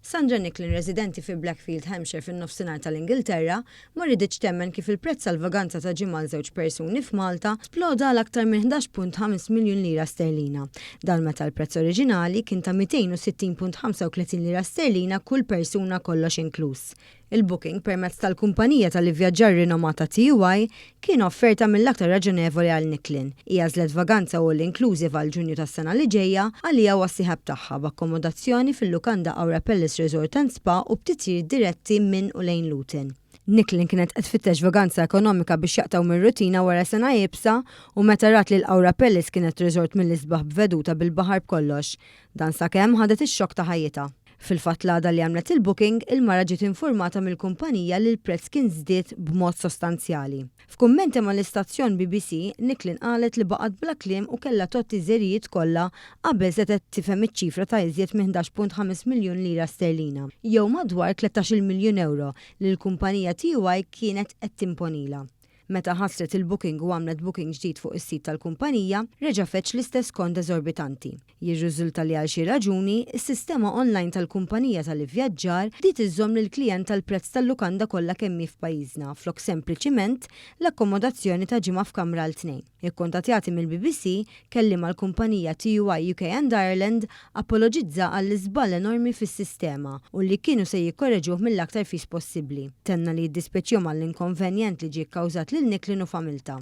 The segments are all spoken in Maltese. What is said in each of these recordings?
Sandra Nicklin residenti fi Blackfield, Hampshire fin-nofsinhar tal-Ingilterra, ma riditx temmen kif il-prezz għal vaganza ta' ġimgħa għal żewġ persuni f'Malta sploda għal aktar minn 11.5 miljun lira sterlina. Dan meta l-prezz oriġinali kien ta' 260.35 lira sterlina kull persuna kollox inkluż. Il-booking permezz tal-kumpanija tal-ivvjaġġar rinomata TUI kien offerta mill-aktar raġonevoli għal Nicklin. Hija għażlet vaganza all inclusive għal Ġunju tas-sena li ġejja għaliha u għas-sieħeb tagħha b'akkomodazzjoni fil-lukanda Aura Palace Resort and Spa u b'titjir diretti minn u lejn Luton. Nicklin kienet qed tfittex vaganza ekonomika biex jaqtgħu mir-rutina wara sena iebsa u meta rat li l-Aura Palace kienet resort mill-isbaħ b'veduta bil-baħar b'kollox. Dan sakemm ħadet ix-xokk ta' ħajjitha. Fil-fatt l-għada li għamlet il-booking, il-mara ġiet informata mill-kumpanija li l-prezz kien żdied b'mod sostanzjali. F'kummenti mal-istazzjon BBC, Nicklin qalet li baqgħet bla kliem u kellha tgħodd iż-żerijiet kollha qabel setgħet tifhem iċ-ċifra ta' iżjed minn 11.5 miljun lira sterlina, jew madwar 13-il miljun ewro li l-kumpanija TUI kienet qed timponilha. Meta ħassret il-booking u għamlet booking ġdid fuq is-sit tal-kumpanija, reġa' feġġ l-istess kont eżorbitanti. Jirriżulta li għal xi raġuni, is-sistema online tal-kumpanija tal-ivvjaġġar bdiet iżżomm lill-klijent tal-prezz tal-lukanda kollha kemm hi f'pajjiżna flok sempliċiment l-akkomodazzjoni ta' ġimgħa f'kamra għal tnejn. Ikkuntattjati mill-BBC, kelliem għall-kumpanija TUI UK and Ireland apoloġizza għall-iżball enormi fis-sistema u li kienu se jikkoreġuh mill-aktar fis possibbli. Tenna li jiddispjaċihom għall-inkonvenjent li ġie kkawżat lil Nicklin u familtha.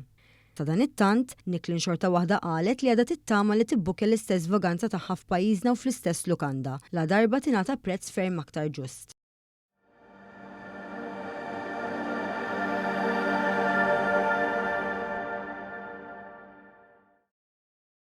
Sadanittant, Nicklin xorta waħda qalet li għadha tittama li tibbukja l-istess vaganza tagħha f'pajjiżna u fl-istess lukanda, la darba tingħata prezz ferm aktar ġust.